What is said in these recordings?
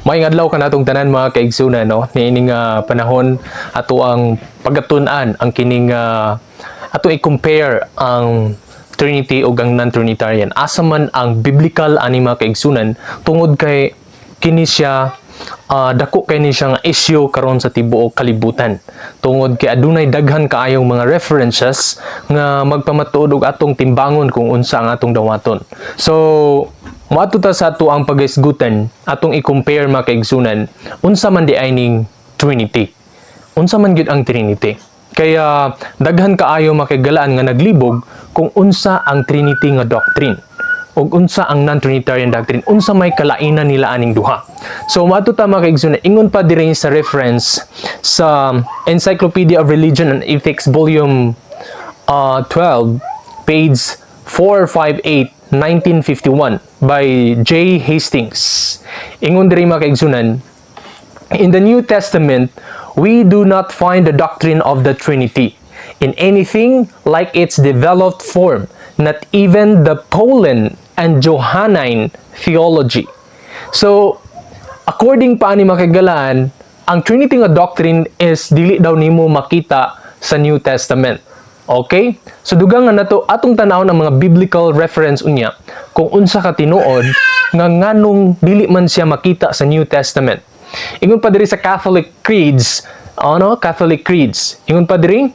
Maayong adlaw kanatong tanan, mga kaigsunan, no? Niining panahon, ato ang pagatun-an ang kining ato i-compare ang Trinity ug ang non-Trinitarian. Asa man ang biblical ani, mga kaigsunan, tungod kay kini siya dako kay ni siya nga issue karon sa tibuok kalibutan. Tungod kay adunay daghan kaayong mga references nga magpamatuod og atong timbangon kung unsa ang atong dawaton. So, moadto ta sa ato ang paghisgutan, atong i-compare, mga kaigsunan, unsa man diay ning Trinity. Unsa man gyud ang Trinity? Kaya daghan kaayo makigalaan nga naglibog kung unsa ang Trinity nga doctrine ug unsa ang non-Trinitarian doctrine, unsa may kalainan nila aning duha. So moadto ta, mga kaigsunan, ingon pa diri sa reference sa Encyclopedia of Religion and Ethics, volume 12, page 458, 1951 by J. Hastings. Ingon diri, mga kaigsunan, "In the New Testament, we do not find the doctrine of the Trinity in anything like its developed form, not even the Pauline and Johannine theology." So, according pa ani, mga kaigalaan, ang Trinity nga doctrine is dili daw nimo makita sa New Testament. Okay? So dugang nga nato atong tan-awon ang mga biblical reference unya kung unsa ka tinuod nga nganong dili man siya makita sa New Testament. Ingon pa diri sa Catholic creeds, ano? Catholic creeds. Ingon pa diri,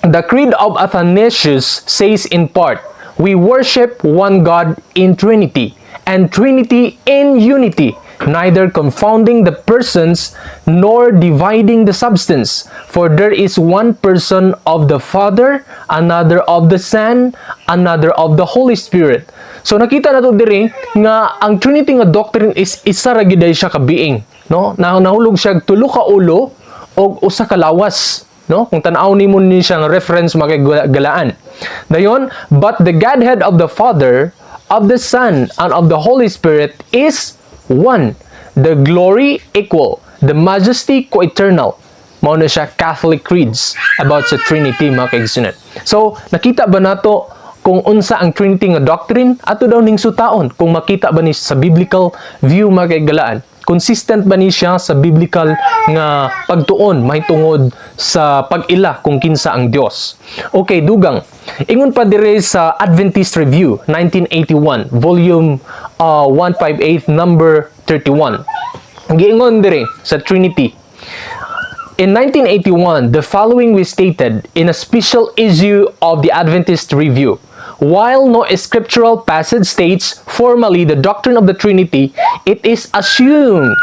"The Creed of Athanasius says in part, 'We worship one God in Trinity, and Trinity in unity, neither confounding the persons nor dividing the substance. For there is one person of the Father, another of the Son, another of the Holy Spirit.'" So nakita nato diri nga ang Trinity nga doctrine is isa ra gyud siya ka being, no? Na nahulog siya tulo ka ulo og usa ka lawas, no? Kung tan-aw nimo ni siya nga reference, makagalaan. Dayon, "But the Godhead of the Father, of the Son, and of the Holy Spirit is one. The glory equal, the majesty co-eternal." Mao na siya Catholic creeds about sa Trinity, mga kaigsunan. So, nakita ba nato kung unsa ang Trinity nga doctrine? Ato daw ning sutaon kung makita ba ni sa biblical view, mga kaigalaan. Consistent ba ni siya sa biblical nga pagtuon mahitungod sa pag-ila kung kinsa ang Dios? Okay, dugang. Ingon pa dire sa Adventist Review 1981, volume 158, number 31. Giingon dire sa Trinity, "In 1981, the following was stated in a special issue of the Adventist Review. While no scriptural passage states formally the doctrine of the Trinity, it is assumed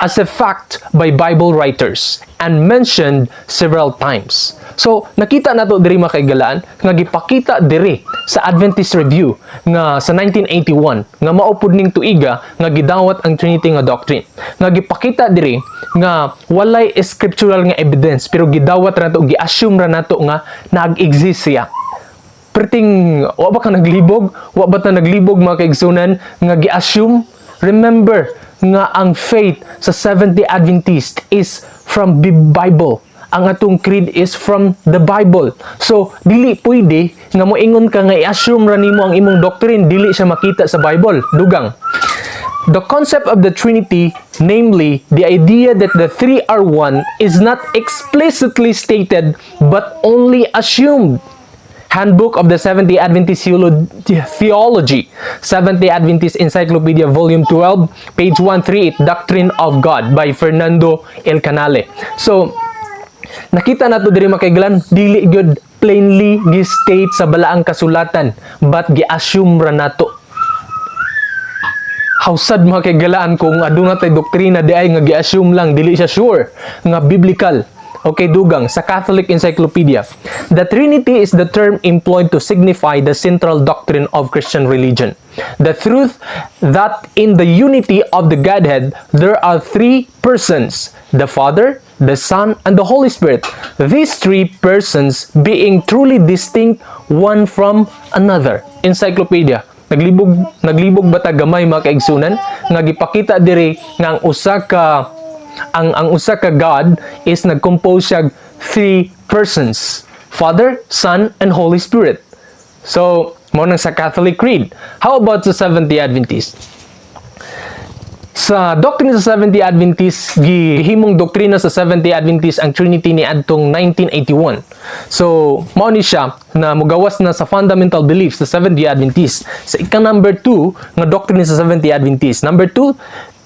as a fact by Bible writers and mentioned several times." So, nakita nato diri, mga kaigalaan, nga gipakita diri sa Adventist Review nga sa 1981 nga mao pud ning tuiga nga gidawat ang Trinity nga doctrine. Nga gipakita diri nga walay scriptural nga evidence pero gidawat ra nato, gi-assume ra nato nga nag-exist siya. Perting wa ba ka naglibog? Wa ba ta naglibog, mga kaigsunan, nga gi-assume? Remember nga ang faith sa Seventh-day Adventist is from the Bible. Ang atong creed is from the Bible. So, dili pwede nga moingon ka nga i-assume ra nimo ang imong doctrine, dili siya makita sa Bible. Dugang. "The concept of the Trinity, namely the idea that the three are one, is not explicitly stated but only assumed." Handbook of the Seventh-day Adventist Theology, Seventh-day Adventist Encyclopedia, Volume 12, page 138, Doctrine of God by Fernando El Canale. So, nakita nato diri, mga kaigalaan, dili gyud plainly gi-state sa balaang kasulatan but gi-assume ra nato. How sad, mga kaigalaan, kung aduna tay doktrina diay nga gi-assume lang, dili siya sure nga biblical. Okay, dugang sa Catholic Encyclopedia. "The Trinity is the term employed to signify the central doctrine of Christian religion. The truth that in the unity of the Godhead there are three persons, the Father, the Son, and the Holy Spirit. These three persons being truly distinct one from another." Encyclopedia. Naglibog ba ta gamay, mga kaigsunan, nga gipakita diri nga ang usa ka God is nag-compose siya three persons, Father, Son, and Holy Spirit. So, mao nang sa Catholic Creed. How about sa Seventh-day Adventist? Sa doctrine sa Seventh-day Adventist, gihimong doktrina sa Seventh-day Adventist ang Trinity ni adtong 1981. So, mao ni siya na mugawas na sa fundamental beliefs sa Seventh-day Adventist. Sa ika number 2 nga doctrine sa Seventh-day Adventist. Number 2,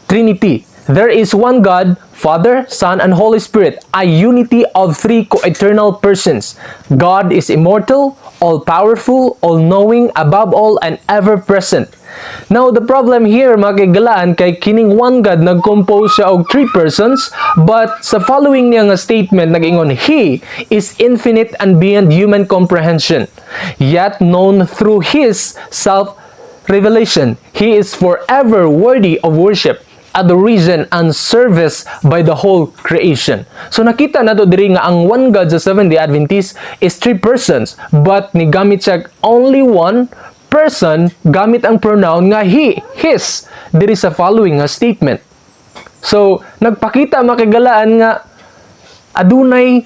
Trinity. There is one God, Father, Son, and Holy Spirit, a unity of three co-eternal persons. God is immortal, all-powerful, all-knowing, above all, and ever-present. Now, the problem here, mga kaigalaan, kay kining one God, nag-compose siya og three persons, but sa following niya nga statement, nag-ingon, "He is infinite and beyond human comprehension, yet known through His self-revelation. He is forever worthy of worship, adoration, and service by the whole creation." So nakita nato diri nga ang one God sa Seventh-day Adventist is three persons, but nigamit siya only one person gamit ang pronoun nga "he," "his," diri sa following nga statement. So nagpakita, makigalaan, nga adunay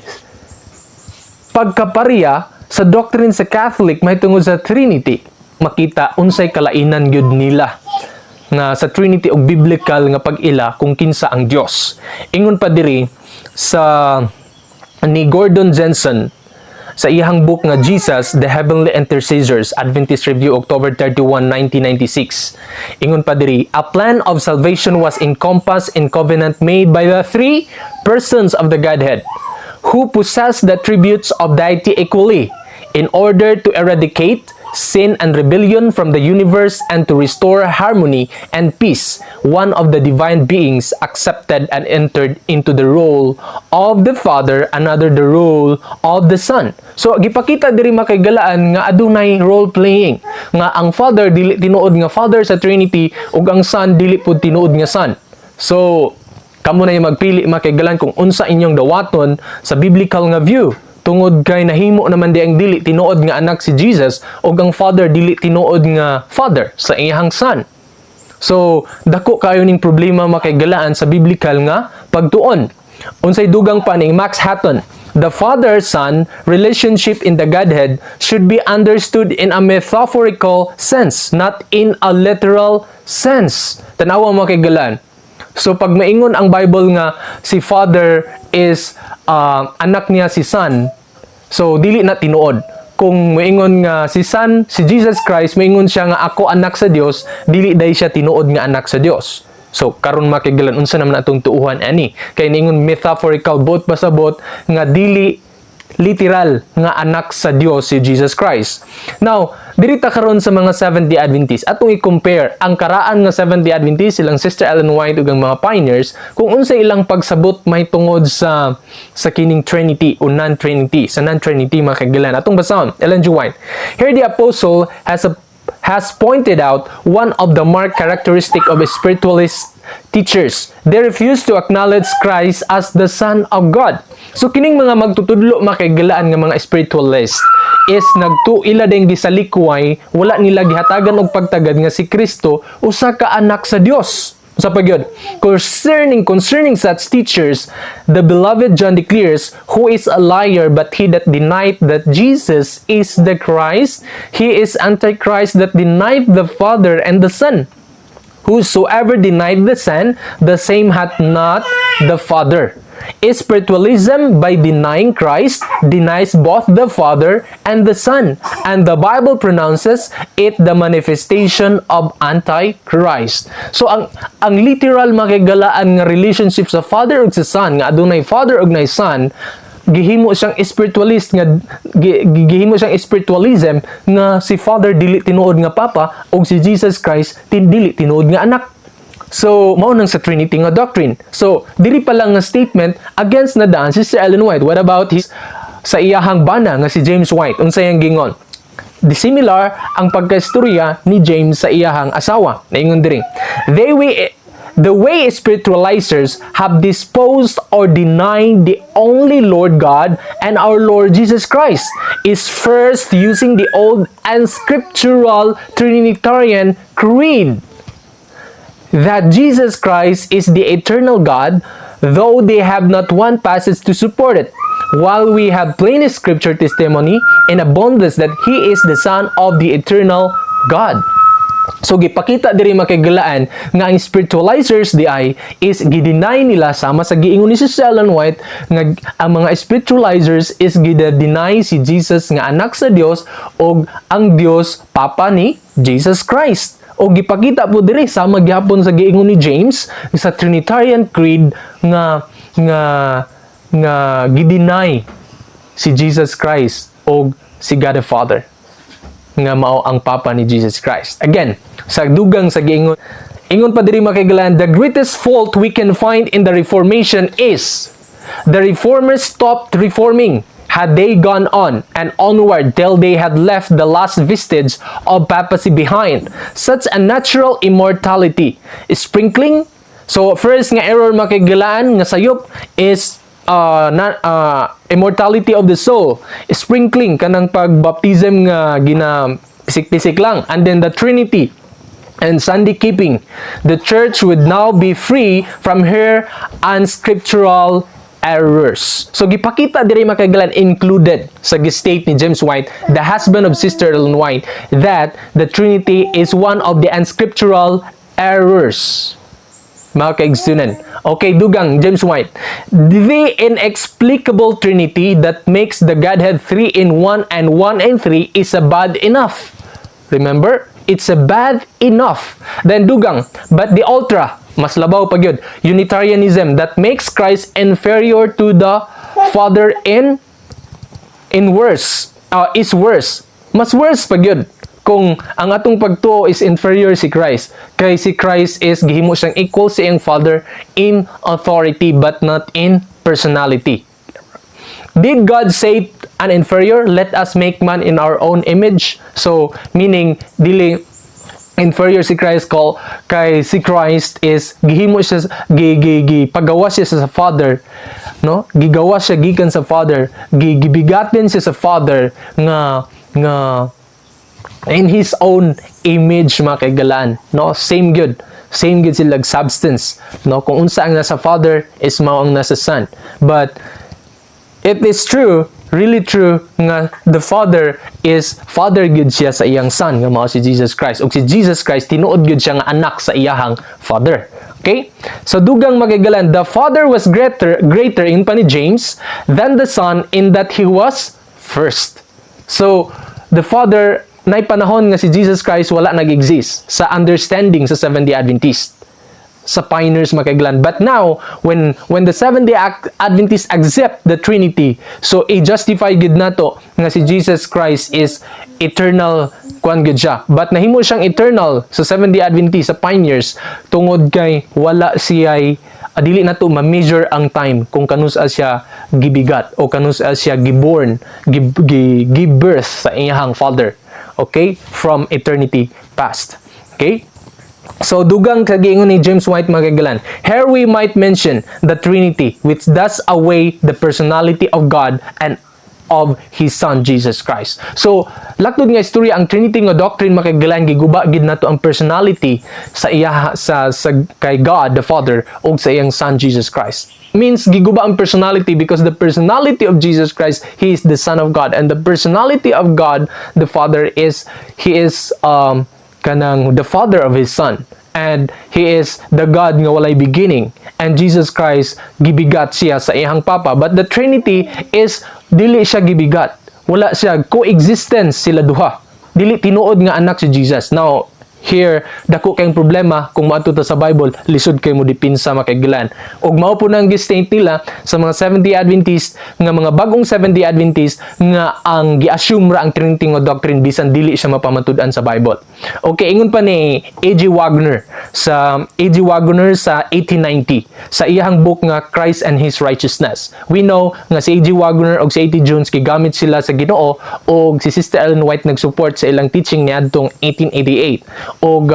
pagkaparya sa doctrine sa Catholic mahitungod sa Trinity. Makita unsay kalainan gyud nila nga sa Trinity og biblical nga pag-ila kung kinsa ang Dios. Ingon pa diri sa ni Gordon Jensen sa iyang book nga Jesus, the Heavenly Intercessors, Adventist Review, October 31, 1996. Ingon pa diri, "A plan of salvation was encompassed in covenant made by the three persons of the Godhead, who possess the attributes of deity equally, in order to eradicate sin and rebellion from the universe and to restore harmony and peace. One of the divine beings accepted and entered into the role of the Father, another the role of the Son." So gipakita diri, makaigalaan, nga adunay role playing nga ang Father dili tinuod nga Father sa Trinity ug ang Son dili pud tinuod nga Son. So kamo na yung magpili, makaigalan, kung unsa inyong dawaton sa biblical nga view, tungod kay nahimo naman di ang dili tinuod nga anak si Jesus ug ang Father dili tinuod nga Father sa iyang Son. So dako kayo ning problema, makaigalaan, sa biblical nga pagtuon. Unsay dugang pa ning Max Hatton, "The father-son relationship in the Godhead should be understood in a metaphorical sense, not in a literal sense." Tanawa, mga kaigalaan. So pag maingon ang Bible nga si Father is anak niya si Son, so dili na tinuod. Kung maingon nga si Son, si Jesus Christ, maingon siya nga "Ako anak sa Dios," dili day siya tinuod nga anak sa Dios. So karon, makigalan, unsa naman atong tuuhan ani? Kay niingon metaphorical, both pasabot nga dili literal nga anak sa Dios si Jesus Christ. Now, diri ta karon sa mga Seventh-day Adventists. Atong i-compare ang karaan nga Seventh-day Adventist, silang Sister Ellen White ug ang mga pioneers, kung unsa ilang pagsabot mahitungod sa kining Trinity o non-Trinity, sa non-Trinity, mga kaigalan. Atong basahon, Ellen G. White. "Here the apostle has pointed out one of the marked characteristic of spiritualist teachers. They refuse to acknowledge Christ as the Son of God." So kining mga magtutudlo, makaigalaan, nga mga spiritualist is nagtuila din gisalikway, wala nila gihatagan og pagtagad nga si Kristo usa ka anak sa Dios. Sa pagyud, "Concerning such teachers, the beloved John declares, 'Who is a liar but he that denied that Jesus is the Christ? He is Antichrist that denied the Father and the Son. Whosoever denied the Son, the same hath not the Father. Spiritualism, by denying Christ, denies both the Father and the Son, and the Bible pronounces it the manifestation of Antichrist.'" So ang literal, makigalaan, nga relationship sa Father ug sa Son, nga adunay Father ug nay Son, gihimo siyang spiritualist nga gihimo siyang spiritualism nga si Father dili tinuod nga Papa ug si Jesus Christ dili tinuod nga anak. So, mao nang sa Trinity nga doctrine. So, diri pa lang nga statement, against na daan si Sir Ellen White. What about his sa iyahang bana nga si James White? Unsa iyang gingon? Dissimilar ang pagkaistorya ni James sa iyahang asawa. Naingon diri, "They we the way spiritualizers have disposed or denied the only Lord God and our Lord Jesus Christ is first using the old and scriptural Trinitarian creed that Jesus Christ is the eternal God, though they have not one passage to support it, while we have plain scripture testimony in abundance that He is the Son of the eternal God." So gipakita diri, makigalaan, nga ang spiritualizers diay is gi-deny nila sama sa giingon ni si Ellen White nga ang mga spiritualizers is gida-deny si Jesus nga anak sa Dios og ang Dios Papa ni Jesus Christ. O gipakita po diri sama gyapon sa giingon ni James sa Trinitarian Creed nga gi-deny si Jesus Christ og si God the Father nga mao ang papa ni Jesus Christ. Again, sa dugang sa giingon, ingon pa diri, makigalan, "The greatest fault we can find in the Reformation is the reformers stopped reforming. Had they gone on and onward till they had left the last vestige of papacy behind, such a natural immortality, sprinkling." So first nga error, makigalaan, nga sayop is na, immortality of the soul, sprinkling, kanang pag-baptism nga gina pisik-pisik lang, and then the Trinity and Sunday keeping. The church would now be free from her unscriptural errors. So gipakita diri, makagalan, included sa gi-state ni James White, the husband of Sister Ellen White, that the Trinity is one of the unscriptural errors, mga kaigsunan. Okay, dugang James White. "The inexplicable Trinity that makes the Godhead three in one and one in three is a bad enough." Remember? It's a bad enough. Then dugang, "But the ultra," mas labaw pa gyud, "Unitarianism that makes Christ inferior to the Father in worse, is worse." Mas worse pa gyud kung ang atong pagtuo is inferior si Christ. Kay si Christ is gihimo siyang equal sa iyang Father in authority but not in personality. "Did God say an inferior, 'Let us make man in our own image'?" So, meaning, dili inferior si Christ call kay si Christ is gihimo siya gi gi, gi pagawas siya sa Father, no? Gigawas siya gikan sa Father, gi gibigatin siya sa Father nga in his own image, mga kaigalaan, no? Same gyud sila substance, no? Kung unsa ang nasa Father is mao ang nasa Son. But it is true, really true nga the Father is Father gyud siya sa iyang Son nga mao si Jesus Christ, ug si Jesus Christ tinuod gyud siya nga anak sa iyahang Father. Okay? So dugang, magigalan, "The Father was greater," in pa ni James, "than the Son in that he was first." So the Father, nay panahon nga si Jesus Christ wala nag-exist sa understanding sa Seventh-day Adventist, sa pioneers, makaglan. But now, when the Seventh-day Adventists accept the Trinity, so i-justify gid nato nga si Jesus Christ is eternal kuan gid siya. But nahimo siyang eternal sa Seventh-day Adventist, sa pioneers, tungod kay wala siya'y dili nato ma-measure ang time kung kanus-a siya gibigat o kanus-a siya giborn, give birth sa iyang Father. Okay? From eternity past. Okay? So dugang kagiingon ni James White, magagalan, "Here we might mention the Trinity, which does away the personality of God and of His Son Jesus Christ." So laktod nga istorya, ang Trinity nga doctrine, makagalan, giguba gid nato ang personality sa iya sa kay God the Father ug sa iyang Son Jesus Christ. Means giguba ang personality because the personality of Jesus Christ, He is the Son of God, and the personality of God the Father is He is kanang the Father of His Son and He is the God nga walay beginning, and Jesus Christ gibigat siya sa iyang Papa, but the Trinity is dili siya gibigat, wala siya coexistence sila duha, dili tinuod nga anak si Jesus. Now here, dako kayong problema kung maadto ta sa Bible, lisod kay mo dipinsa, makaigilan. Ug mao po nang gi-state nila sa mga Seventh-day Adventist nga mga bagong Seventh-day Adventist nga ang gi-assume ra ang Trinity nga doctrine bisan dili siya mapamatud-an sa Bible. Okay, ingon pa ni A.G. Waggoner sa A.G. Waggoner sa 1890 sa iyang book nga Christ and His Righteousness. We know nga si A.G. Waggoner og si A.T. Jones gigamit sila sa Ginoo og si Sister Ellen White nag-support sa ilang teaching niadtong 1888. Og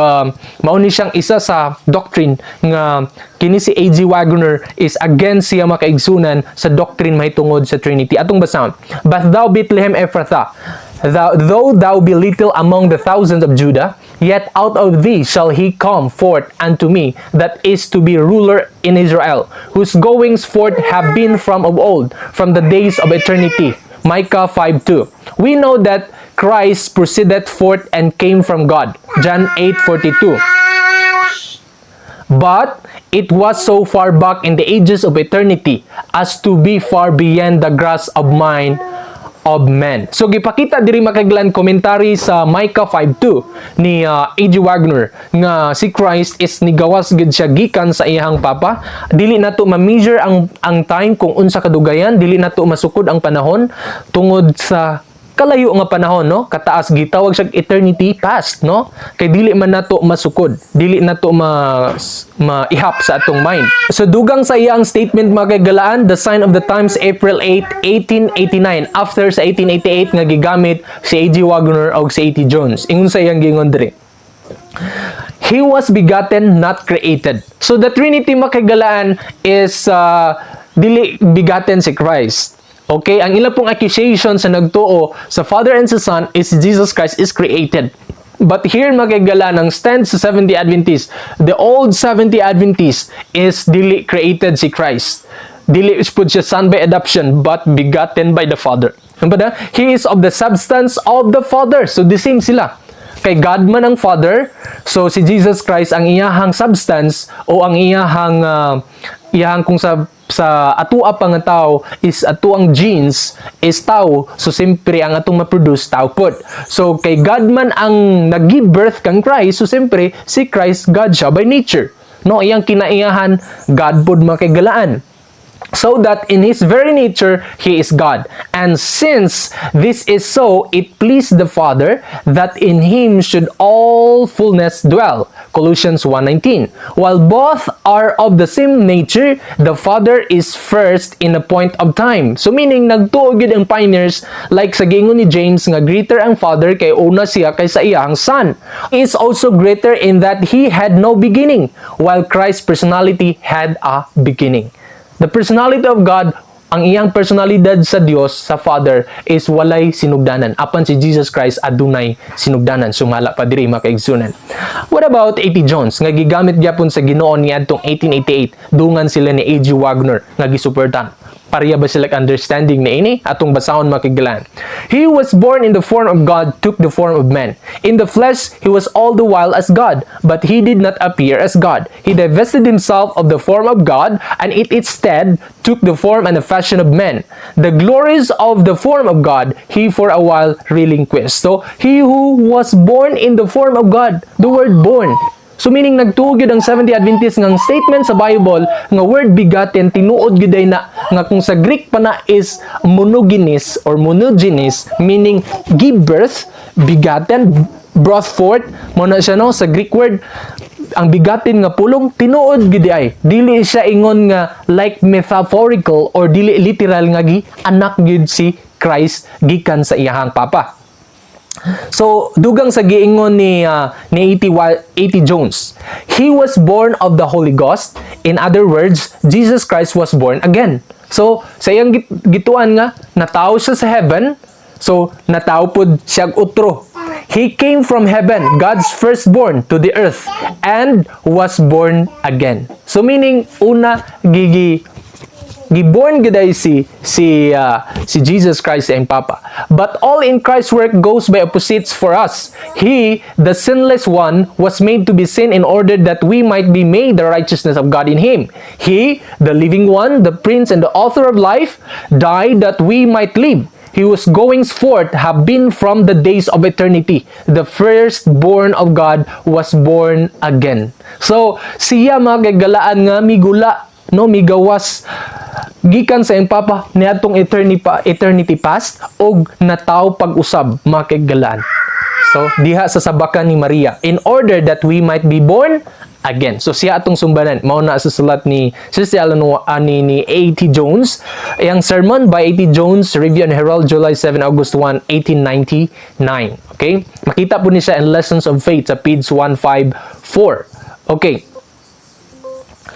mao ni siyang isa sa doctrine nga kini si A.G. Waggoner is against siya, makaigsunan, sa doctrine mahitungod sa Trinity. Atong basahon. "But thou, Bethlehem Ephrathah, though thou be little among the thousands of Judah, yet out of thee shall he come forth unto me that is to be ruler in Israel, whose goings forth have been from of old, from the days of eternity." Micah 5:2. We know that Christ proceeded forth and came from God. John 8:42. But it was so far back in the ages of eternity as to be far beyond the grasp of mind of men. So gipakita diri, mga kahigalaan, commentary sa Micah 5:2 ni A.G. Wagner nga si Christ is nigawas gid siya gikan sa iyang papa. Dili nato ma-measure ang time kung unsa kadugayan, dili nato masukod ang panahon tungod sa kalayo nga panahon, no, kataas. Gitawag siya eternity past, no, kay dili man nato masukod, dili nato ma maihap sa atong mind. So dugang sa iyang statement, mga kahigalaan, The Sign of the Times, April 8, 1889, after sa 1888 nga gigamit si A.G. Wagner og si A.T. Jones, ingon sa iyang giingon diri, "He was begotten, not created." So the Trinity, mga kahigalaan, is dili begotten si Christ. Okay, ang ila pong accusation sa nagtuo sa Father and sa Son is Jesus Christ is created. But here, mga kahigalaan, ang stand sa Seventh-day Adventist, the old Seventh-day Adventist, is dili created si Christ. Dili pud siya son by adoption but begotten by the Father. Ano ba na? He is of the substance of the Father. So the same sila. Kay God man ang Father, so si Jesus Christ, ang iyahang substance o ang iyahang kung sa atua pa nga tao is ato ang genes is tao, so siyempre ang atong ma-produce, tao pod. So kay God man ang nag-give birth kang Christ, so siyempre si Christ, God siya by nature, no? Iyang kinaiyahan, God pod, mga kahigalaan, so that in his very nature he is God. And since this is so, it pleased the Father that in him should all fullness dwell. Colossians 1:19. While both are of the same nature, the Father is first in a point of time. So meaning nagtuo gyud ang pioneers, like sa giingon ni James nga greater ang Father kay una siya kaysa iyang Son. He is also greater in that he had no beginning, while Christ's personality had a beginning. The personality of God, ang iyang personalidad sa Dios, sa Father, is walay sinugdanan. Apan si Jesus Christ adunay sinugdanan. Sumala pa diri, mga kaigsunan. What about A.T. Jones nga gigamit gyapon sa Ginoo niadtong 1888? Dungan sila ni A.G. Wagner nga gisuportan. Pareha ba sila understanding ni ini? Atong basahon, mga kahigalaan. "He was born in the form of God, took the form of man. In the flesh, he was all the while as God, but he did not appear as God. He divested himself of the form of God, and in its stead took the form and the fashion of men. The glories of the form of God, he for a while relinquished." So, he who was born in the form of God, the word "born." So meaning nagtuo gyud ang Seventh-day Adventist nga ang statement sa Bible nga word "begotten", tinuod gyud ay na nga kung sa Greek pa na is monogenes or monogenes, meaning give birth, begotten, brought forth mo na siya, no? Sa Greek word ang "begotten" nga pulong, tinuod gyud ay dili siya ingon nga like metaphorical or dili literal nga gi anak gyud si Christ gikan sa iyahang papa. So, dugang sa giingon ni A.T. A.T. Jones, "He was born of the Holy Ghost. In other words, Jesus Christ was born again." So, sa iyang gituan nga, natawo siya sa heaven, so natawo pod siya utro. He came from heaven, God's firstborn, to the earth, and was born again. So meaning, una, gigi giborn gyud si Jesus Christ ang Papa. "But all in Christ's work goes by opposites for us. He, the sinless one, was made to be sin in order that we might be made the righteousness of God in him. He, the living one, the prince and the author of life, died that we might live. He whose goings forth have been from the days of eternity, the firstborn of God, was born again." So, siya, mga kahigalaan, nga migula, no, migawas gikan sa iyang papa niadtong eternity past og nataw pag-usab, mga kahigalaan. So, diha sa sabakan ni Maria in order that we might be born again. So siya atong sumbanan. Mao na sa sulat ni Sister Ellen ni A.T. Jones. Iyang sermon by A.T. Jones, Review and Herald, July 7, August 1, 1899. Okay? Makita po ni siya in Lessons of Faith sa page 154. Okay.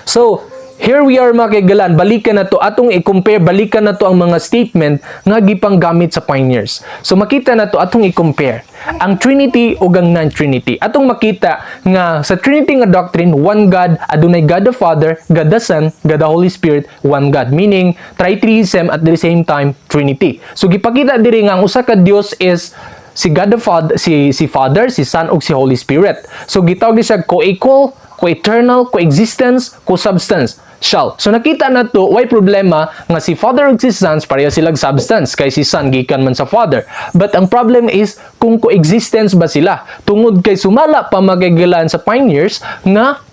So, here we are, mga kahigalaan, balikan na to, atong i-compare, balikan na to ang mga statement nga gipanggamit sa pioneers. So makita na to, atong i-compare ang Trinity ug ang non-Trinity. Atong makita nga sa Trinity nga doctrine, one God, adunay God the Father, God the Son, God the Holy Spirit, one God. Meaning, tritheism at the same time, Trinity. So gipakita diri nga ang usa ka Dios is Si God the Father, si Father, si Son ug si Holy Spirit. So gitawag ni siya co-equal, co-eternal, coexistence, co-substance. Shall. So nakita na to, way problema nga si Father ug si Son pareha silang substance kay si Son gikan man sa Father. But ang problem is kung coexistence ba sila. Tungod kay sumala pa, mga kahigalaan, sa pioneers nga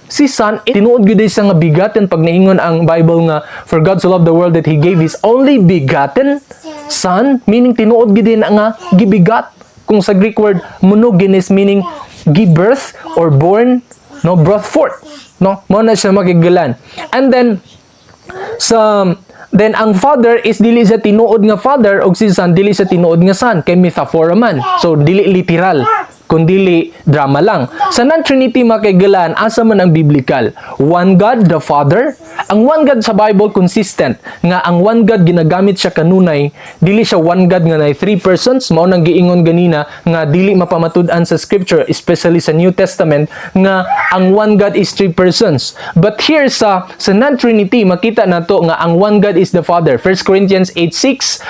si Son tinuod gyud siya nga begotten pag naingon ang Bible nga "For God so loved the world that He gave His only begotten Son," meaning tinuod gyud din nga gibigat. Kung sa Greek word monogenes, meaning give birth or born, no, brought forth, no? Mao na siya, mga kahigalaan. And then sa then ang Father is dili sa tinuod nga Father ug si Son dili sa tinuod nga Son kay metaphor man. So dili literal kundili drama lang. Sa non-Trinity, mga kahigalaan, asa man ang biblical? One God, the Father. Ang one God sa Bible consistent nga ang one God ginagamit siya kanunay, dili siya one God nga nay three persons. Mao nang giingon ganina nga dili mapamatud-an sa scripture, especially sa New Testament, nga ang one God is three persons. But here sa non-Trinity, makita nato nga ang one God is the Father. 1 Corinthians 8:6,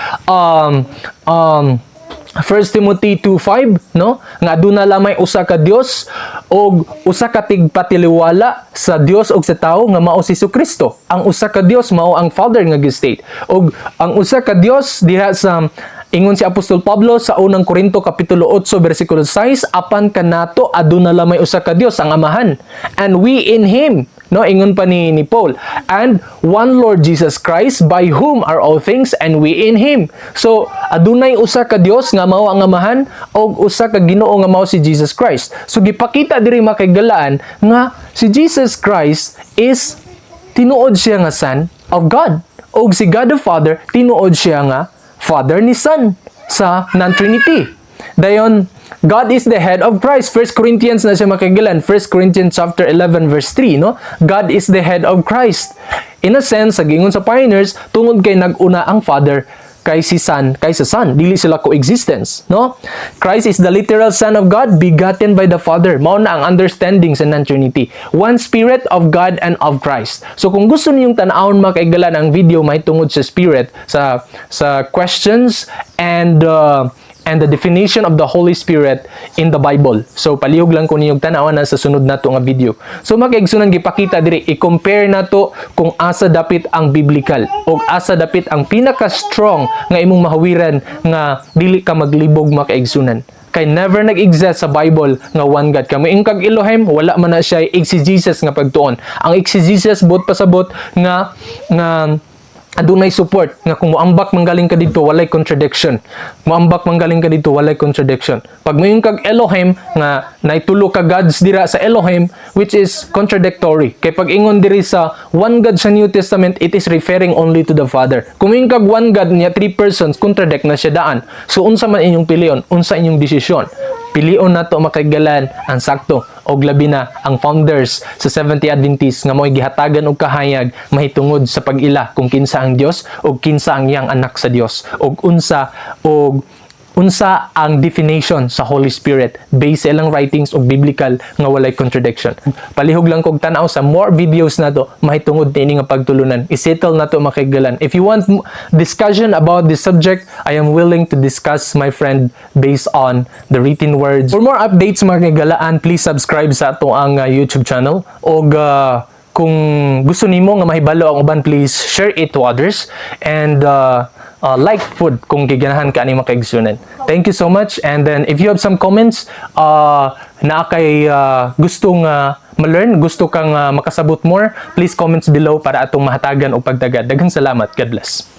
1 Timothy 2:5, no, nga aduna lamay usa ka Dios og usa ka tigpatiliwala sa Dios og sa tawo nga mao si Kristo. Ang usa ka Dios mao ang Father nga gi-state. Og ang usa ka Dios diha sa ingon si Apostol Pablo sa Unang Korinto kapitulo 8 bersikulo 6, "Apan kanato aduna lamay usa ka Dios, ang Amahan, and we in Him," no, ingon pa ni Paul, "and one Lord Jesus Christ, by whom are all things, and we in Him." So adunay usa ka Dios nga mao ang Amahan og usa ka Ginoo nga mao si Jesus Christ. So gipakita diri, mga kahigalaan, nga si Jesus Christ is tinuod siya nga Son of God og si God the Father tinuod siya nga Father ni Son sa non-Trinity. Dayon, God is the head of Christ. 1 Corinthians na siya, mga kahigalaan. 1 Corinthians chapter 11 verse 3, no? God is the head of Christ. In a sense, sa giingon sa pioneers, tungod kay nag-una ang Father kay si Son, kay sa Son. Dili sila coexistence, no? Christ is the literal Son of God begotten by the Father. Mao na ang understanding sa non-Trinity. One Spirit of God and of Christ. So kung gusto ninyong tan-awon, mga kahigalaan, ang video mahitungod sa Spirit, sa questions and the definition of the Holy Spirit in the Bible. So palihog lang ko ninyong tan-awan na sa sunod nato nga video. So mga kaigsunan, gipakita diri, i-compare nato kung asa dapit ang biblical o asa dapit ang pinaka-strong nga imong mahawiran nga dili ka maglibog, mga kaigsunan, kay never nag-exist sa Bible nga one God. Kamo ing kag Elohim, wala man na siya exegesis nga pagtuon. Ang exegesis buot pasabot nga adunay support nga kung moambak manggaling ka dito, walay contradiction. Moambak manggaling ka dito, walay contradiction. Pag moingon kag Elohim nga naitulo ka gods dira sa Elohim, which is contradictory kay pag ingon diri sa one God sa New Testament, it is referring only to the Father. Kung moingon kag one God niya three persons, contradict na siya daan. So unsa man inyong pilion? Unsa inyong desisyon? Pilion nato, mga kahigalaan, ang sakto og labi na ang founders sa Seventh Adventist nga mo'y gihatagan og kahayag mahitungod sa pag-ila kung kinsa ang Dios og kinsa ang iyang anak sa Dios og unsa ang definition sa Holy Spirit based sa ilang writings og biblical nga walay contradiction. Palihog lang kog tan-aw sa more videos nato mahitungod niini nga pagtulunan. I-settle nato, mga kahigalaan. If you want discussion about this subject, I am willing to discuss, my friend, based on the written words. For more updates, mga kahigalaan, please subscribe sa ato ang YouTube channel og kung gusto nimo nga mahibalo ang uban, please share it to others and like pud kung giganahan ka ani, mga kaigsunan. Thank you so much, and then if you have some comments, naa kay gustong ma-learn, gusto kang makasabot more, please comments below para atong mahatagan og pagtagad. Daghang salamat. God bless.